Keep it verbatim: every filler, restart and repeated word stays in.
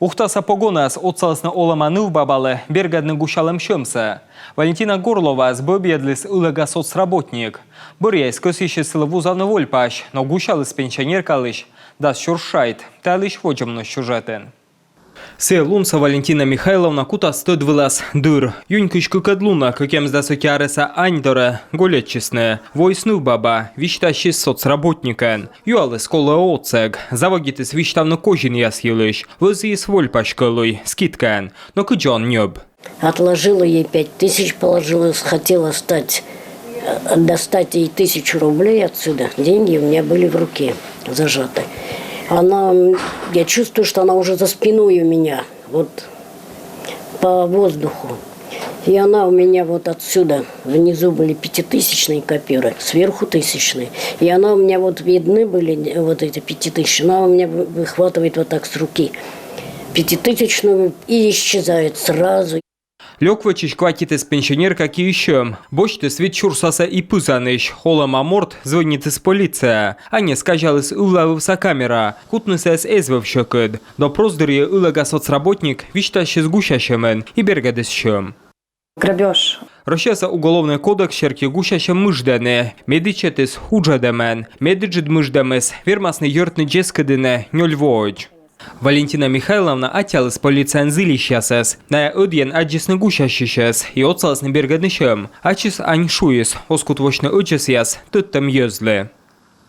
Ухтаса погонаяс отсалісны олӧма нывбабалы бергӧдны гусялӧм сьӧмсӧ. Валентина Горловаӧс бӧбйӧдліс ылӧга соцработник. Бӧръяыс кӧсйысис сылы вузавны вольпась, но гусяліс пенсионеркалысь дас сюрс шайт. Та йылысь водзӧ миян сюжетын. Сійӧ лунсӧ Валентина Михайловна кутас тӧд вылас дыр. Юнь кызь кыкӧд лунӧ кӧкъямысдас ӧти арӧса ань дорӧ гольӧдчисны. Воис нывбаба, висьтасис соцработникӧн. Юаліс колӧ-ӧ отсӧг, заводитіс висьтавны козинъяс йылысь, вӧзйис вольпась кӧлуй, скидкаӧн, но кыдзи он ньӧб. Отложила ей пять тысяч, положила, хотела стать, э, достать ей тысячу рублей отсюда. Деньги у меня были в руке зажаты. Она, м, я чувствую, что она уже за спиной у меня, вот по воздуху. И она у меня вот отсюда, внизу были пятитысячные купюры, сверху тысячные. И она у меня вот видны были, э, вот эти пятитысячные, она у меня вы- выхватывает вот так с руки пятитысячную и исчезает сразу. Лёк вӧчысь кватитіс пенсионерка киысь сьӧм, босьтіс вит сюрсасӧ и пызанысь. Олӧма морт звӧнитіс полицияӧ. Аньӧс казяліс ывлавывса камера, кутны сійӧс эз вӧв сьӧкыд. Допрос дырйи ылӧга соцработник висьтасис гуся сьӧмӧн и бергӧдіс сьӧм. Грабёж. Россияса Уголовнӧй кодекс серти гуся сьӧм мыждӧны. Мед ичӧтыс — уджӧдӧмӧн, медыджыд мыждӧмыс вермасны йӧртны дзескыдінӧ нёль воӧдз. Валентина Михайловна аттьӧаліс полицияын зільысьясӧс. Найӧ ӧдйӧн аддзисны гусясьысьӧс и отсалісны бергӧдны сьӧм. Ачыс ань шуис, оз кут восьны ӧдзӧсъяс тӧдтӧм йӧзлы.